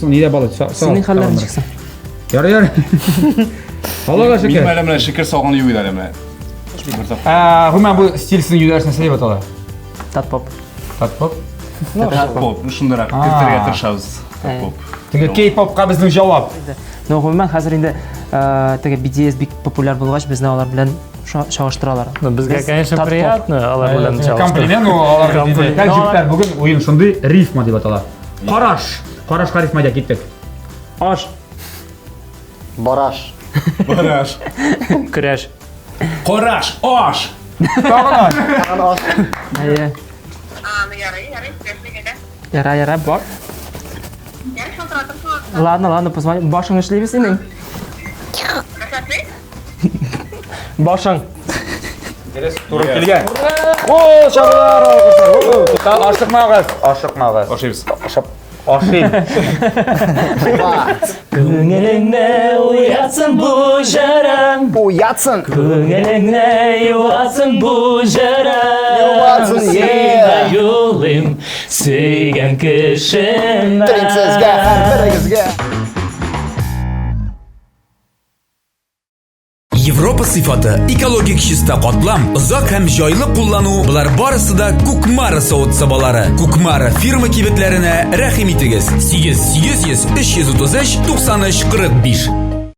Соң нидә бал? Синең хәлләр ничек соң? Ярый, ярый. Аллага шөкер. Минем әле менә шикәр салган юк иде әле менә. Бер тапкыр. Ә, гомумән бу стиль сезнең юләр нәрсә дип атала? Татпоп. Татпоп. Поп, ну шундыйрак кертергә тырышабыз. Поп. Теге кей-попка безнең җавап. Но гомумән хәзер инде э, теге BTS бик популяр булгач, безне алар белән чагыштыралар. Ну, безгә, Без конечно, татпоп. приятно алар белән чагыштыру. Комплимент ул алар. Комплимент. Так, җегетләр, бүген уен шундый рифма дип атала. Караш. Карашка рифма дип киттек. Аш. Бараш. Бараш. Көрәш. Караш, аш. Тагын аш. Тагын аш. Әйе. А, ну ярый, ярый, сөйләшик әле. Яра, яра, бар. Ярый, шалтыратырсың. Ладно, ладно, позвони. Башың эшлиме синең? Рәхмәт. Башың. Дөрес, туры килгән. О, чабалар, алкышлар. О, Тукта, ашыкмагыз, ашыкмагыз. Ашыйбыз. Ашап, ашыйм. Күңелеңне уятсын бу җырым. Уятсын. Күңелеңне юатсын бу җырым. Юатсын, Сиңа yeah. юлыйм, сөйгән кешемә. Телим сезгә, һәрберегезгә. Европа сыйфаты, экологик чиста катлам, озак һәм җайлы куллану, болар барысы да Кукмара савыт-сабалары. Кукмара фирма кибетләренә рәхим итегез. 8 800 333 93 45.